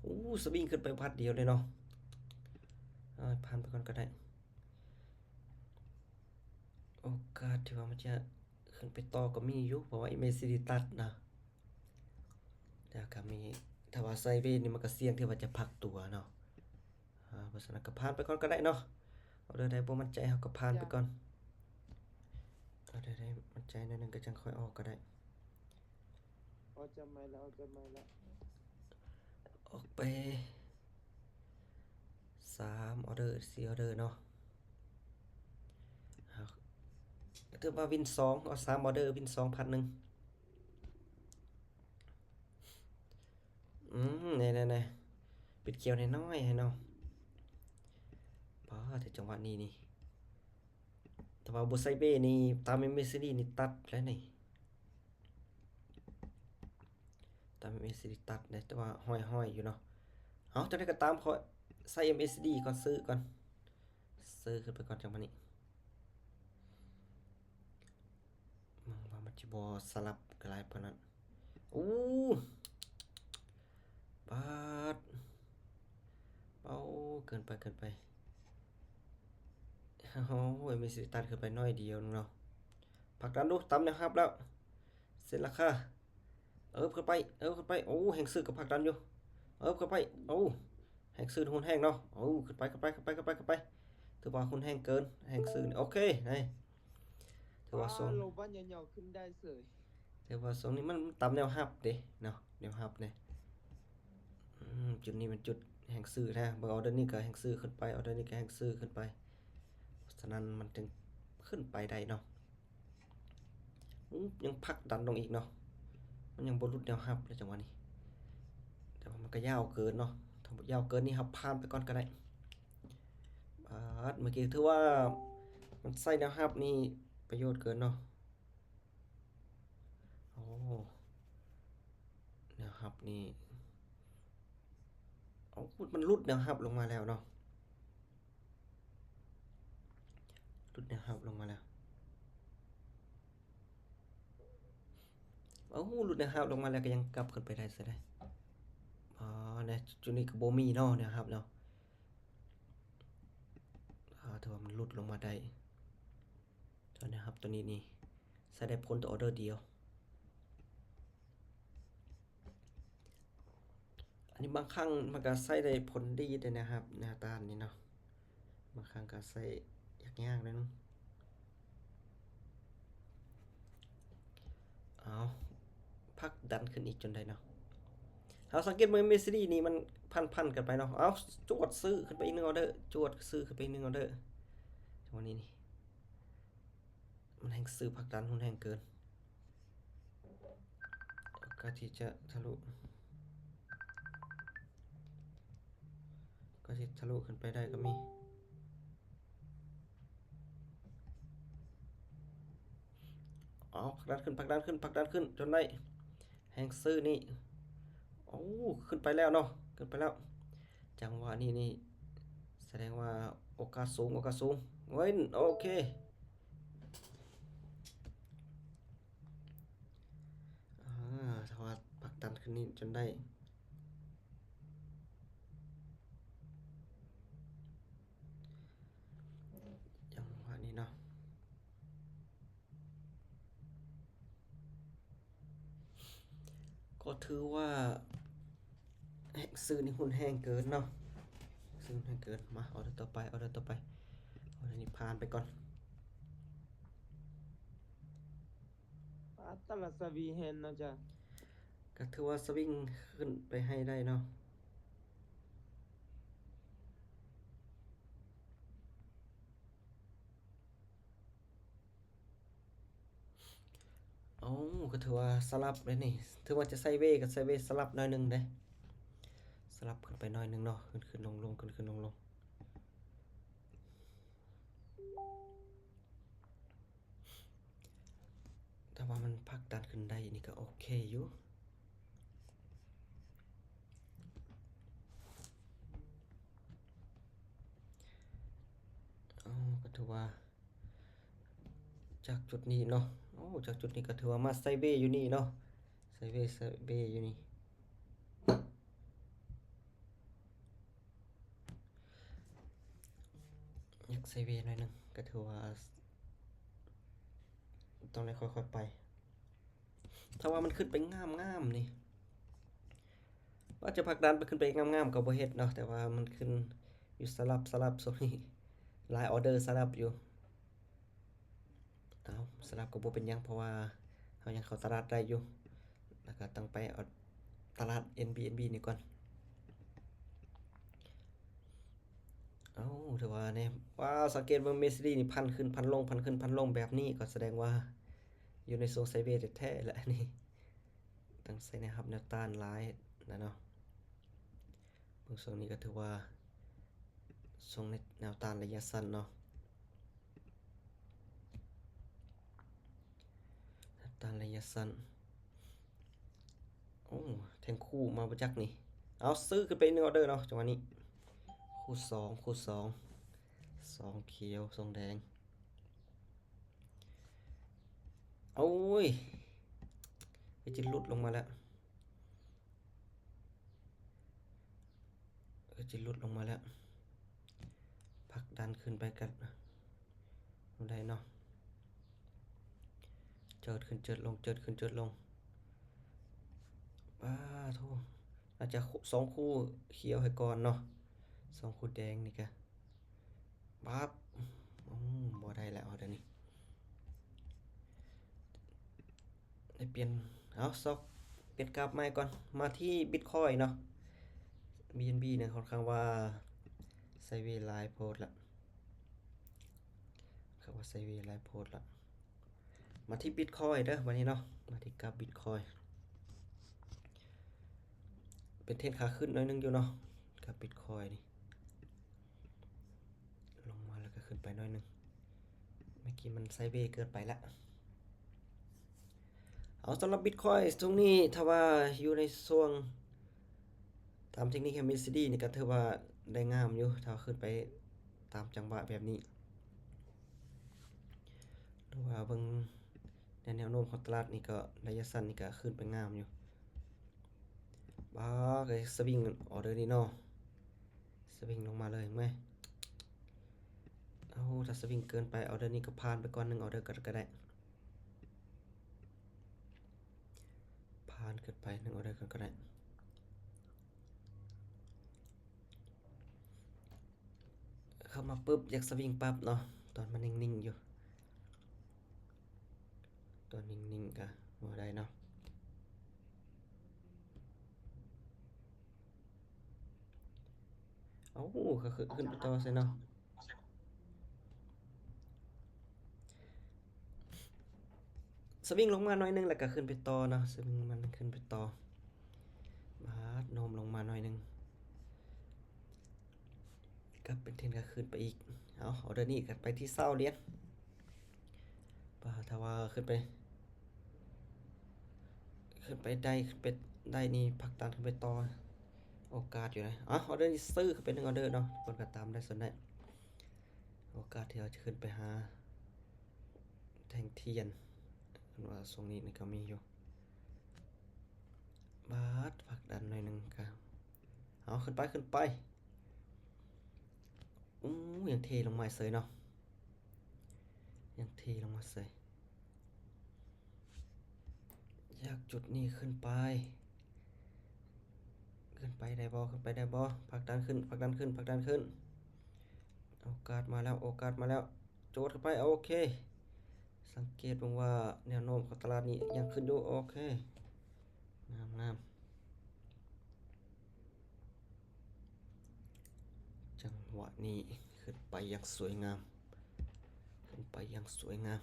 ໂອ້ ສະວິງຂຶ້ນໄປບາດດຽວເລີຍເນາະ. ເອົາ ຜ່ານໄປກ່ອນກໍໄດ້. ໂອກາດທີ່ວ່າມັນຈະຂຶ້ນໄປຕໍ່ກໍມີຢູ່ ເພາະວ່າເອັມເອສດີຕັດນະ. ແລ້ວກໍມີ ຖ້າວ່າໄຊເວນີ້ ມັນກໍສ່ຽງທີ່ວ່າຈະພັກຕົວເນາະ. ອາ ເພາະສະນັ້ນກໍຜ່ານໄປກ່ອນກໍໄດ້ເນາະ. ອໍເດີໃດບໍ່ໝັ້ນໃຈ ເຮົາກໍຜ່ານໄປກ່ອນ. ອໍເດີໃດໝັ້ນໃຈໜ້ອຍໜຶ່ງ ກໍຈັ່ງຄ່ອຍອອກກໍໄດ້. ອອກຈາກໄມລະ ອອກຈາກໄມລະ. ອອກໄປສາມອໍເດີ ສີ່ອໍເດີເນາະ. ເອົາ ຖືວ່າວິນສອງ ເອົາສາມອໍເດີ ວິນສອງ ພັດໜຶ່ງ. ອືມ ແນ່ໆໆ ປິດຂຽວນ້ອຍໆໃຫ້ເນາະ. ປ້າ ແຕ່ຈັງຫວະນີ້ນີ້ ຖ້າວ່າບໍ່ໃສ່ເບນີ້ ຕາມເອັມເອສດີນີ້ຕັດແລ້ວນີ້. ຕາມເອັມເອສດີຕັດເດ້ ແຕ່ວ່າຫ້ອຍໆຢູ່ເນາະ. ເອົາ ຈັ່ງໃດກໍຕາມ ຂໍໃສ່ເອັມເອສດີກ່ອນ ຊື້ກ່ອນ ຊື້ຂຶ້ນໄປກ່ອນ ຈັງຫວະນີ້. ຫວັງວ່າມັນຈະບໍ່ສະຫຼັບຫຼາຍປານນັ້ນ. ໂອ້ ປາດ ເອົາ ເກີນໄປ ເກີນໄປ. ໂອ້ຍ ມີສິດຕັດຂຶ້ນໄປໜ້ອຍດຽວໜຶ່ງເນາະ. ຜັກດັນດູ ຕາມແນວຮັບແລ້ວ ເຊັນລາຄາ. ເອີບ ຂຶ້ນໄປ ເອີບ ຂຶ້ນໄປ. ໂອ້ ແຮງຊື້ກໍຜັກດັນຢູ່. ເອີບ ຂຶ້ນໄປ. ໂອ້ ແຮງຊື້ຮຸນແຮງເນາະ. ໂອ້ ຂຶ້ນໄປ ຂຶ້ນໄປ ຂຶ້ນໄປ ຂຶ້ນໄປ ຂຶ້ນໄປ. ຖືວ່າຮຸນແຮງເກີນ ແຮງຊື້ນີ້. ໂອເຄ ໄດ້. ຖືວ່າ ວ້າ ຊົງ ລົງບ້ານຍາວໆຂຶ້ນໄດ້ເສີຍ. ແຕ່ວ່າຊ່ວງນີ້ມັນຕາມແນວຮັບເດ້ເນາະ ແນວຮັບເດ້. ອືມ ຈຸດນີ້ແມ່ນຈຸດແຮງຊື້ແທ້. ເບິ່ງອໍເດີນີ້ກໍແຮງຊື້ຂຶ້ນໄປ ອໍເດີນີ້ກໍແຮງຊື້ຂຶ້ນໄປ. ສະນັ້ນມັນຈຶ່ງຂຶ້ນໄປໄດ້ເນາະ. ອືມ ຍັງຜັກດັນລົງອີກເນາະ. ມັນຍັງບໍ່ຫຼຸດແນວຮັບເລີຍຈັງຫວະນີ້. ແຕ່ວ່າມັນກໍຍາວເກີນເນາະ. ຖ້າບໍ່ຍາວເກີນນີ້ ເຮົາຜ່ານໄປກ່ອນກໍໄດ້. ປາດ ເມື່ອກີ້ຖືວ່າມັນໃສ່ແນວຮັບນີ້ປະໂຫຍດເກີນເນາະ. ໂອ້ ແນວຮັບນີ້ ເອົາ ມັນຫຼຸດແນວຮັບລົງມາແລ້ວເນາະ. ຫຼຸດແນວຮັບລົງມາແລ້ວ. ເອົາ ຫຼຸດແນວຮັບລົງມາແລ້ວ ກໍຍັງກັບຂຶ້ນໄປໄດ້ຊະໄດ໋. ອໍ ໃນຈຸດນີ້ກໍບໍ່ມີເນາະ ແນວຮັບເນາະ. ອາ ຖືວ່າມັນຫຼຸດລົງມາໄດ້. ຕົວແນວຮັບຕົວນີ້ນີ້ ໃສ່ໄດ້ຜົນແຕ່ອໍເດີດຽວ. ອັນນີ້ບາງຄັ້ງມັນກໍໃຊ້ໄດ້ຜົນດີເດ້ນະຄັບ ແນວຕ້ານນີ້ເນາະ. ບາງຄັ້ງກໍໃຊ້ຍາກໆໜ້ອຍໜຶ່ງ. ເອົາ ຜັກດັນຂຶ້ນອີກຈົນໄດ້ເນາະ. ເຮົາສັງເກດເບິ່ງເອັມເອສດີນີ້ມັນພັນໆກັນໄປເນາະ. ເອົາ ຈວດຊື້ຂຶ້ນໄປອີກໜຶ່ງອໍເດີ ຈວດຊື້ຂຶ້ນໄປອີກໜຶ່ງອໍເດີ. ຈັງຫວະນີ້ນີ້ ມັນແຮງຊື້ຜັກດັນຮຸນແຮງເກີນ. ໂອກາດທີ່ຈະທະລຸ ໂອກາດທີ່ທະລຸຂຶ້ນໄປໄດ້ກໍມີ. ເອົາ ຜັກດັນຂຶ້ນ ຜັກດັນຂຶ້ນ ຜັກດັນຂຶ້ນຈົນໄດ້. ແຮງຊື້ນີ້ ໂອ້ ຂຶ້ນໄປແລ້ວເນາະ ຂຶ້ນໄປແລ້ວ. ຈັງຫວະນີ້ນີ້ ສະແດງວ່າໂອກາດສູງ ໂອກາດສູງ. ເວີ້ນ ໂອເຄ. ອາ ຖ້າວ່າຜັກດັນຂຶ້ນນີ້ຈົນໄດ້ ຈັງຫວະນີ້ເນາະ. ກໍຖືວ່າແຮງຊື້ນີ້ຮຸນແຮງເກີນເນາະ ຊື້ຮຸນແຮງເກີນ. ມາ ອໍເດີຕໍ່ໄປ ອໍເດີຕໍ່ໄປ. ອໍເດີນີ້ຜ່ານໄປກ່ອນ. ປາດ ແຕ່ລະສະວິງແຮງເນາະຈ້ະ. ກໍຖືວ່າສະວິງຂຶ້ນໄປໃຫ້ໄດ້ເນາະ. ເອົາ ກໍຖືວ່າສະຫຼັບເດ້ນີ້. ຖືວ່າຈະໄຊເວ ກໍໄຊເວສະຫຼັບໜ້ອຍໜຶ່ງເດ້. ສະຫຼັບຂຶ້ນໄປໜ້ອຍໜຶ່ງເນາະ ຂຶ້ນໆລົງໆ ຂຶ້ນໆລົງໆ. ແຕ່ວ່າມັນຜັກດັນຂຶ້ນໄດ້ນີ້ກໍໂອເຄຢູ່. ເອົາ ກໍຖືວ່າຈາກຈຸດນີ້ເນາະ ໂອ້ ຈາກຈຸດນີ້ກໍຖືວ່າມາໄຊເວຢູ່ນີ້ເນາະ ໄຊເວ ໄຊເວຢູ່ນີ້. ໄຊເວໜ້ອຍໜຶ່ງ ກໍຖືວ່າຕ້ອງໄດ້ຄ່ອຍໆໄປ. ຖ້າວ່າມັນຂຶ້ນໄປງາມໆນີ້ ວ່າຈະຜັກດັນໄປ ຂຶ້ນໄປງາມໆກໍບໍ່ເຮັດເນາະ, ແຕ່ວ່າມັນຂຶ້ນຢູ່ສະຫຼັບໆ ຊ່ວງນີ້ຫຼາຍອອເດີສະຫຼັບຢູ່. ເອົາ ສະຫຼັບກໍບໍ່ເປັນຫຍັງ ເພາະວ່າເຮົາຍັງເຂົ້າຕະຫຼາດໄດ້ຢູ່. ແລ້ວກໍຕ້ອງໄປເອົາຕະຫຼາດ ເອັນບີເອັນບີ ນີ້ກ່ອນ. ເອົາ ຖືວ່າແນ່ ວ້າວ ສັງເກດເບິ່ງ ເມຊິດີນີ້ ພັນຂຶ້ນພັນລົງ ພັນຂຶ້ນພັນລົງແບບນີ້ ກໍສະແດງວ່າຢູ່ໃນຊ່ວງໄຊເວແທ້ໆແຫຼະນີ້. ຕ້ອງໃຊ້ແນວຮັບແນວຕ້ານຫຼາຍນະເນາະ. ເບິ່ງຊ່ວງນີ້ກໍຖືວ່າຊ່ວງໃນແນວຕ້ານໄລຍະສັ້ນເນາະ, ແນວຕ້ານໄລຍະສັ້ນ. ໂອ້ ແທ່ງຄູ່ມາບໍ່ຈັກນີ້. ເອົາ ຊື້ຂຶ້ນໄປອີກໜຶ່ງອອເດີເນາະ ຈັງຫວະນີ້. ຄູ່ສອງ ຄູ່ສອງ ສອງຂຽວ ສອງແດງ. ໂອ້ຍ ຄືຈະຫຼຸດລົງມາແລ້ວ ຄືຈະຫຼຸດລົງມາແລ້ວ. ຜັກດັນຂຶ້ນໄປກັນບໍ່ໄດ້ເນາະ. ເຈີດຂຶ້ນເຈີດລົງ ເຈີດຂຶ້ນເຈີດລົງ. ປາໂທ້ ອາດຈະສອງຄູ່ຂຽວໃຫ້ກ່ອນເນາະ, ສອງຄູ່ແດງນີ້ກະ ປັບ ໂອ້ ບໍ່ໄດ້ແລ້ວເດນີ້. ໄດ້ປ່ຽນ ເອົາ ຊອກປ່ຽນກາບໃໝ່ກ່ອນ. ມາທີ່ບິດຄອຍເນາະ, ບີເອັນບີນີ້ ຂ້ອນຂ້າງວ່າໄຊເວຫຼາຍໂພດລະ, ຂ້ອນຂ້າງວ່າໄຊເວຫຼາຍໂພດລະ. ມາທີ່ບິດຄອຍເດີ ບາດນີ້ເນາະ, ມາທີ່ກາບບິດຄອຍ. ເປັນເທຣນຂາຂຶ້ນໜ້ອຍໜຶ່ງຢູ່ເນາະ ກາບບິດຄອຍນີ້. ລົງມາແລ້ວກໍຂຶ້ນໄປໜ້ອຍໜຶ່ງ, ເມື່ອກີ້ມັນໄຊເວເກີນໄປລະ. ເອົາ ສຳລັບບິດຄອຍຊ່ວງນີ້ ຖ້າວ່າຢູ່ໃນຊ່ວງຕາມເທັກນິກຂອງເມຊິດີນີ້ ກໍຖືວ່າໄດ້ງາມຢູ່, ຖ້າຂຶ້ນໄປຕາມຈັງຫວະແບບນີ້ ຫຼືວ່າເບິ່ງໃນແນວໂນ້ມຂອງຕະຫຼາດນີ້ ກໍໄລຍະສັ້ນນີ້ກໍຂຶ້ນໄປງາມຢູ່. ປາດ ສະວິງອອເດີນີ້ເນາະ, ສະວິງລົງມາເລີຍແມ່. ເອົາ ຖ້າສະວິງເກີນໄປ ອອເດີນີ້ກໍຜ່ານໄປກ່ອນ ໜຶ່ງອອເດີກໍ ກໍໄດ້, ຜ່ານຂຶ້ນໄປ ໜຶ່ງອອເດີກ່ອນກໍໄດ້. ເຂົ້າມາປຶບ ຢາກສະວິງປັບເນາະ, ຕອນມັນນິ່ງໆຢູ່. ຕອນນິ່ງໆກະບໍ່ໄດ້ເນາະ. ເອົາ ກໍຂຶ້ນ ຂຶ້ນໄປຕໍ່ໃສ່ເນາະ. ສະວິງລົງມາໜ້ອຍໜຶ່ງ ແລ້ວກໍຂຶ້ນໄປຕໍ່ເນາະ, ສະວິງມັນຂຶ້ນໄປຕໍ່. ບາດ ໂນ້ມລົງມາໜ້ອຍໜຶ່ງ. ກັບເປັນເທຣນຂາຂຶ້ນໄປອີກ. ເອົາ ອອເດີນີ້ກັນໄປທີ່ຊາວຫຼຽນ. ປາ ຖ້າວ່າຂຶ້ນໄປ ຂຶ້ນໄປໄດ້ ຂຶ້ນໄປໄດ້ນີ້ ຜັກດັນຂຶ້ນໄປຕໍ່ ໂອກາດຢູ່ນະ. ເອົາ ອອເດີນີ້ຊື້ຂຶ້ນໄປໜຶ່ງອອເດີເນາະ, ເພິ່ນກໍຕາມໄດ້ສ່ວນໃດ. ໂອກາດທີ່ເຮົາຈະຂຶ້ນໄປຫາແທ່ງທຽນ ເພິ່ນວ່າຊ່ວງນີ້ນີ້ກໍມີຢູ່. ບາດ ຜັກດັນໜ້ອຍໜຶ່ງກະ ເອົາ ຂຶ້ນໄປ ຂຶ້ນໄປ. ໂອ້ ຍັງເທລົງມາເສີຍເນາະ, ຍັງເທລົງມາເສີຍ. ຈາກຈຸດນີ້ຂຶ້ນໄປ ຂຶ້ນໄປໄດ້ບໍ່? ຂຶ້ນໄປໄດ້ບໍ່? ຜັກດັນຂຶ້ນ ຜັກດັນຂຶ້ນ ຜັກດັນຂຶ້ນ. ໂອກາດມາແລ້ວ ໂອກາດມາແລ້ວ. ໂຈດເຂົ້າໄປ ໂອເຄ. ສັງເກດເບິ່ງວ່າແນວໂນ້ມຂອງຕະຫຼາດນີ້ຍັງຂຶ້ນຢູ່. ໂອເຄ ງາມໆ. ຈັງຫວະນີ້ຂຶ້ນໄປຢ່າງສວຍງາມ ຂຶ້ນໄປຢ່າງສວຍງາມ.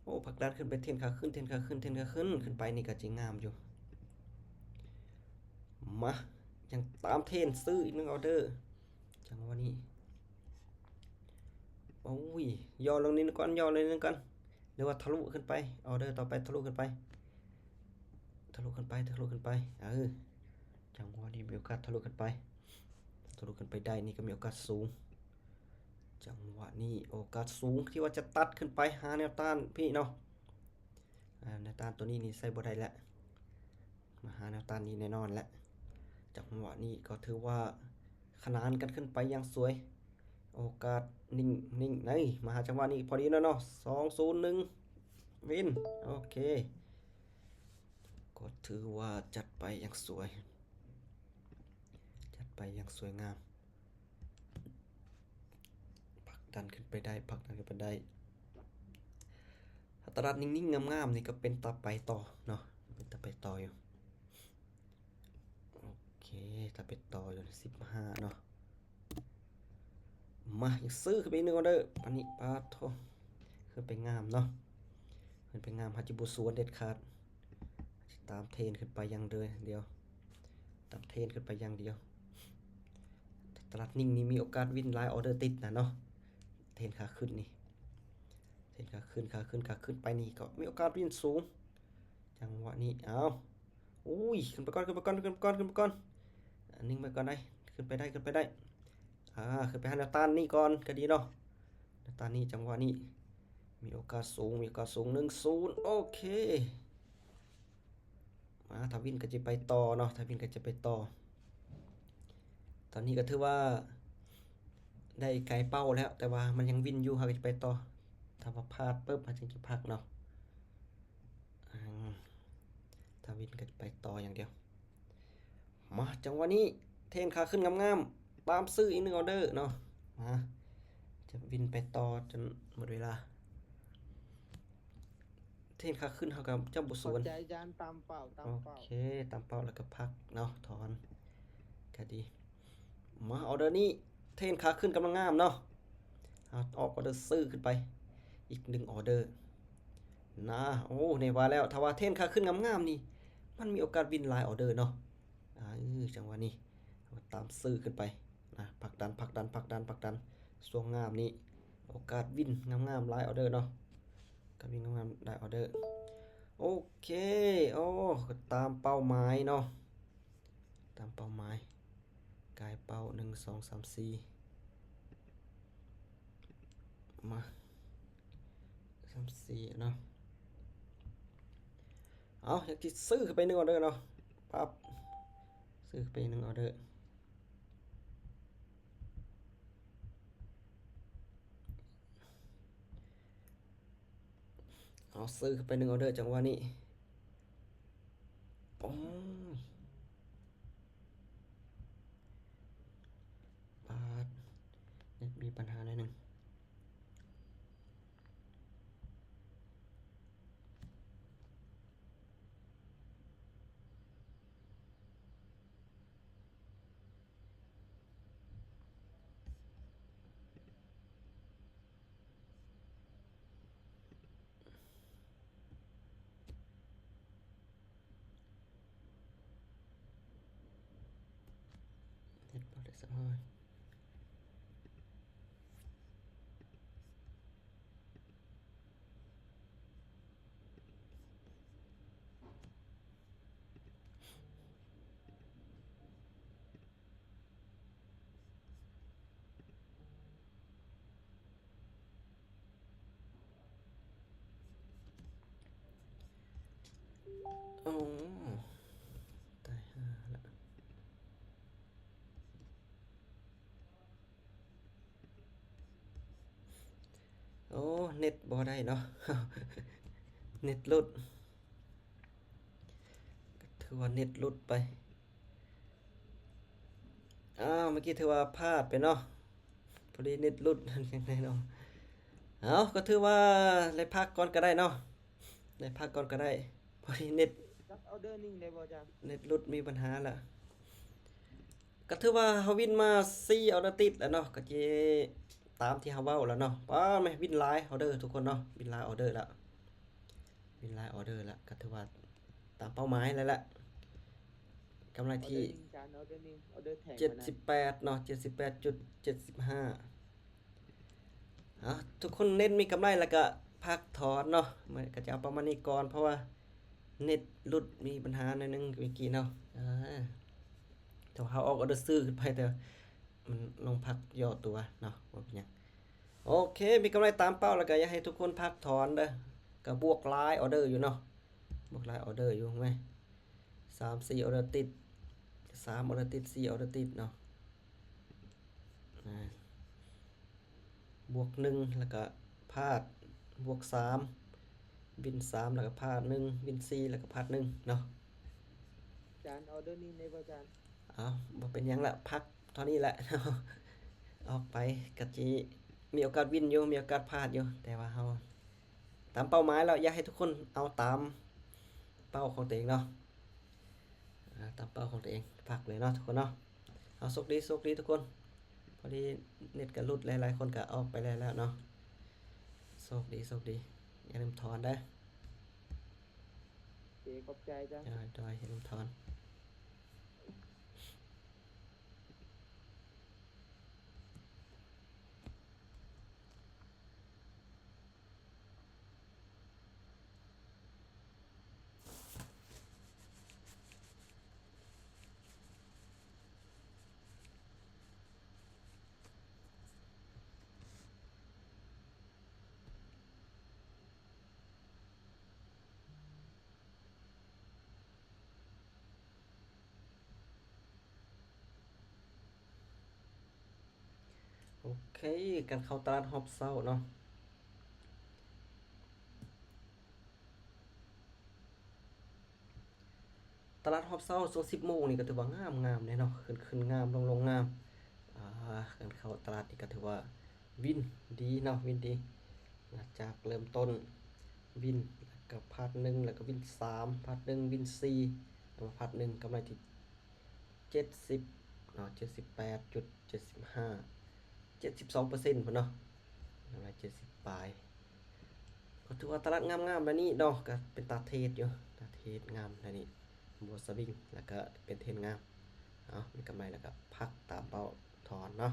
ໂອ້ ຜັກດັນຂຶ້ນໄປ ເທຣນຂາຂຶ້ນ ເທຣນຂາຂຶ້ນ ເທຣນຂາຂຶ້ນ. ຂຶ້ນໄປນີ້ກໍຈິງາມຢູ່. ມາ ຍັງຕາມເທຣນ ຊື້ອີກໜຶ່ງອອເດີ. ຈັງຫວະນີ້ ໂອ້ຍ ຍໍລົງນິດໜຶ່ງກ່ອນ ຍໍລົງນິດໜຶ່ງກ່ອນ ຫຼືວ່າທະລຸຂຶ້ນໄປ ອອເດີຕໍ່ໄປທະລຸຂຶ້ນໄປ ທະລຸຂຶ້ນໄປ ທະລຸຂຶ້ນໄປ. ເອີ ຈັງຫວະນີ້ມີໂອກາດທະລຸຂຶ້ນໄປ ທະລຸຂຶ້ນໄປໄດ້ນີ້ກໍມີໂອກາດສູງ. ຈັງຫວະນີ້ໂອກາດສູງທີ່ວ່າຈະຕັດຂຶ້ນໄປຫາແນວຕ້ານພີ້ເນາະ. ອາ ແນວຕ້ານຕົວນີ້ນີ້ໃຊ້ບໍ່ໄດ້ແລ້ວ ມາຫາແນວຕ້ານນີ້ແນ່ນອນແຫຼະ. ຈັງຫວະນີ້ກໍຖືວ່າຂະໜານກັນຂຶ້ນໄປຢ່າງສວຍ. ໂອກາດນິ່ງໆ ໃນ ມາຫາຈັງຫວະນີ້ພໍດີແລ້ວເນາະ ສອງສູນໜຶ່ງ ວິນ ໂອເຄ ກໍຖືວ່າຈັດໄປຢ່າງສວຍ ຈັດໄປຢ່າງສວຍງາມ ຜັກດັນຂຶ້ນໄປໄດ້ ຜັກດັນຂຶ້ນໄປໄດ້ ຕະຫຼາດນິ່ງໆ ງາມໆ ນີ້ກໍເປັນຕາໄປຕໍ່ເນາະ ເປັນຕາໄປຕໍ່ຢູ່. ໂອເຄ ຕາໄປຕໍ່ຢູ່ ສິບຫ້າເນາະ ມາ ຍັງຊື້ຂຶ້ນໄປອີກໜຶ່ງອອເດີ ປານນີ້ ປາດໂທ້ ຂຶ້ນໄປງາມເນາະ ຂຶ້ນໄປງາມ ເຮົາຈະບໍ່ສວນເດັດຂາດ ເຮົາຈະຕາມເທຣນຂຶ້ນໄປຢ່າງດຽວ ຕາມເທຣນຂຶ້ນໄປຢ່າງດຽວ ຕະຫຼາດນິ່ງນີ້ມີໂອກາດວິນຫຼາຍອອເດີຕິດນະເນາະ ເທຣນຂາຂຶ້ນນີ້ ເທຣນຂາຂຶ້ນ ຂາຂຶ້ນ ຂາຂຶ້ນໄປນີ້ກໍມີໂອກາດວິນສູງ ຈັງຫວະນີ້ ເອົາ ອຸ້ຍ ຂຶ້ນໄປກ່ອນ ຂຶ້ນໄປກ່ອນ ຂຶ້ນໄປກ່ອນ ຂຶ້ນໄປກ່ອນ ອ່າ ນິ່ງໄປກ່ອນໄດ໋ ຂຶ້ນໄປໄດ້ ຂຶ້ນໄປໄດ້ ອ່າ ຂຶ້ນໄປຫາແນວຕ້ານນີ້ກ່ອນກໍດີເນາະ ແນວຕ້ານນີ້ ຈັງຫວະນີ້ ມີໂອກາດສູງ ມີໂອກາດສູງ ໜຶ່ງສູນ ໂອເຄ ມາ ທາວິນກໍຈະໄປຕໍ່ເນາະ ທາວິນກໍຈະໄປຕໍ່ ຕອນນີ້ກໍຖືວ່າໄດ້ໄກເປົ້າແລ້ວ ແຕ່ວ່າມັນຍັງວິນຢູ່ ເຮົາກໍຈະໄປຕໍ່ ຖ້າວ່າພາດປຶບ ເຮົາຈຶ່ງຈະພັກເນາະ ອ່າ ທາວິນກໍຈະໄປຕໍ່ຢ່າງດຽວ ມາ ຈັງຫວະນີ້ເທຣນຂາຂຶ້ນງາມໆ ຕາມຊື້ອີກໜຶ່ງອອເດີເນາະ ມາ ຈະວິນໄປຕໍ່ຈົນໝົດເວລາ ເທຣນຂາຂຶ້ນເຮົາກໍຈະບໍ່ສວນ ຂອບໃຈອາຈານ ຕາມເປົ້າ ຕາມເປົ້າ ໂອເຄ ຕາມເປົ້າແລ້ວກໍພັກເນາະ ຖອນ ກໍດີ ມາ ອອເດີນີ້ ເທຣນຂາຂຶ້ນກຳລັງງາມເນາະ ເຮົາອອກອອເດີຊື້ຂຶ້ນໄປອີກໜຶ່ງອອເດີນະ ໂອ້ ແນ່ວ່າແລ້ວ ຖ້າວ່າເທຣນຂາຂຶ້ນງາມໆ ນີ້ ມັນມີໂອກາດວິນຫຼາຍອອເດີເນາະ ອ່າ ເອີ ຈັງຫວະນີ້ ເຮົາກໍຕາມຊື້ຂຶ້ນໄປນະ ຜັກດັນ ຜັກດັນ ຜັກດັນ ຜັກດັນ ຊ່ວງງາມນີ້ ໂອກາດວິນງາມໆ ຫຼາຍອອເດີເນາະ ການວິນງາມໆ ຫຼາຍອອເດີ ໂອເຄ ໂອ້ ຕາມເປົ້າໝາຍເນາະ ຕາມເປົ້າໝາຍ ກາຍເປົ້າ ໜຶ່ງ ສອງ ສາມ ສີ່ ມາ ສາມ ສີ່ ເນາະ ເອົາ ຢາກຊິຊື້ຂຶ້ນໄປໜຶ່ງອອເດີເນາະ ປັບ ຊື້ຂຶ້ນໄປໜຶ່ງອອເດີ ເອົາ ຊື້ເຂົ້າໄປໜຶ່ງອອເດີ ຈັງຫວະນີ້ ໂອ້ຍ ປາດ ເນັດມີບັນຫາໜ້ອຍໜຶ່ງ. ເຮັດບໍ່ໄດ້ສະບາຍ. ໂອ້ ຕາຍຫ່າລະ. ໂອ້ ເນັດບໍ່ໄດ້ເນາະ ເນັດຫຼຸດ ຖືວ່າເນັດຫຼຸດໄປ. ອ້າວ ເມື່ອກີ້ຖືວ່າພາດໄປເນາະ ພໍດີເນັດຫຼຸດ ຈັ່ງໃດເນາະ. ເອົາ ກໍຖືວ່າໄດ້ພັກກ່ອນກໍໄດ້ເນາະ ໄດ້ພັກກ່ອນກໍໄດ້ ພໍດີເນັດ ຈັດອອເດີໜຶ່ງໄດ້ບໍ່ອາຈານ? ເນັດຫຼຸດ ມີບັນຫາລະ. ກໍຖືວ່າເຮົາວິນມາສີ່ອອເດີຕິດແລ້ວເນາະ ກໍຈະຕາມທີ່ເຮົາເວົ້າແລ້ວເນາະ. ປ້າ ແມ່ ວິນຫຼາຍອອເດີທຸກຄົນເນາະ ວິນຫຼາຍອອເດີລະ ວິນຫຼາຍອອເດີລະ ກໍຖືວ່າຕາມເປົ້າໝາຍແລ້ວລະ. ກຳໄລທີ່ ອອເດີໜຶ່ງ ອາຈານ ອອເດີໜຶ່ງ ອອເດີແທ່ງ ເຈັດສິບແປດເນາະ ເຈັດສິບແປດຈຸດເຈັດສິບຫ້າ. ເອົາ ທຸກຄົນເນັດມີກຳໄລແລ້ວກະພັກຖອນເນາະ ມື້ນີ້ກະຈະເອົາປະມານນີ້ກ່ອນ ເພາະວ່າເນັດຫຼຸດ ມີບັນຫາໜ້ອຍໜຶ່ງເມື່ອກີ້ເນາະ. ເອີ ແຕ່ວ່າເຮົາອອກອອເດີຊື້ຂຶ້ນໄປ ແຕ່ມັນລົງພັກຫຍໍ້ຕົວເນາະ ບໍ່ເປັນຫຍັງ. ໂອເຄ ມີກຳໄລຕາມເປົ້າ ແລ້ວກະຢາກໃຫ້ທຸກຄົນພັກຖອນເດີ ກະບວກຫຼາຍອອເດີຢູ່ເນາະ ບວກຫຼາຍອອເດີຢູ່ແມ່ນ ສາມສີ່ອອເດີຕິດ ສາມອອເດີຕິດ ສີ່ອອເດີຕິດເນາະ. ອ່າ ບວກໜຶ່ງ ແລ້ວກໍພາດ ບວກສາມ ວິນສາມ ແລ້ວກໍພາດໜຶ່ງ ວິນສີ່ ແລ້ວກໍພາດໜຶ່ງເນາະ. ອາຈານ ອອເດີນີ້ແມ່ນບໍ່ອາຈານ? ເອົາ ບໍ່ເປັນຫຍັງລະ ພັກເທົ່ານີ້ແຫຼະ. ອອກໄປກໍຊິມີໂອກາດວິນຢູ່ ມີໂອກາດພາດຢູ່ ແຕ່ວ່າເຮົາຕາມເປົ້າໝາຍແລ້ວ ຢາກໃຫ້ທຸກຄົນເອົາຕາມເປົ້າຂອງຕົວເອງເນາະ. ອາ ຕາມເປົ້າຂອງຕົວເອງ ພັກເລີຍເນາະທຸກຄົນເນາະ. ເອົາ ໂຊກດີ ໂຊກດີທຸກຄົນ. ພໍດີເນັດກໍຫຼຸດ ຫຼາຍໆຄົນກໍອອກໄປແລ້ວເນາະ. ໂຊກດີ ໂຊກດີ. ຢ່າລືມຖອນເດີ. ໂອເຄ ຂອບໃຈເຈົ້າ. ໂດຍ ໂດຍ ຢ່າລືມຖອນ. ໂອເຄ ການເຂົ້າຕະຫຼາດຮອບເຊົ້າເນາະ. ຕະຫຼາດຮອບເຊົ້າຊ່ວງສິບໂມງນີ້ກໍຖືວ່າງາມໆເດ້ເນາະ ຂຶ້ນໆງາມ ລົງໆງາມ. ອາ ການເຂົ້າຕະຫຼາດນີ້ກໍຖືວ່າວິນດີເນາະ ວິນດີ. ຫຼັງຈາກເລີ່ມຕົ້ນວິນ ແລ້ວກໍພາດໜຶ່ງ ແລ້ວກໍວິນສາມ ພາດໜຶ່ງ ວິນສີ່ ແລ້ວມາພາດໜຶ່ງ ກຳໄລທີ່ເຈັດສິບເນາະ ເຈັດສິບແປດຈຸດເຈັດສິບຫ້າ ເຈັດສິບສອງເປີເຊັນພຸ້ນເນາະ ກຳໄລເຈັດສິບປາຍ. ກໍຖືວ່າຕະຫຼາດງາມໆແບບນີ້ເນາະ ກໍເປັນຕາເທຣດຢູ່ ຕາເທຣດງາມແບບນີ້ ບໍ່ສະວິງ ແລ້ວກໍເປັນເທຣນງາມ. ເອົາ ມີກຳໄລແລ້ວກໍພັກຕາມເປົ້າຖອນເນາະ.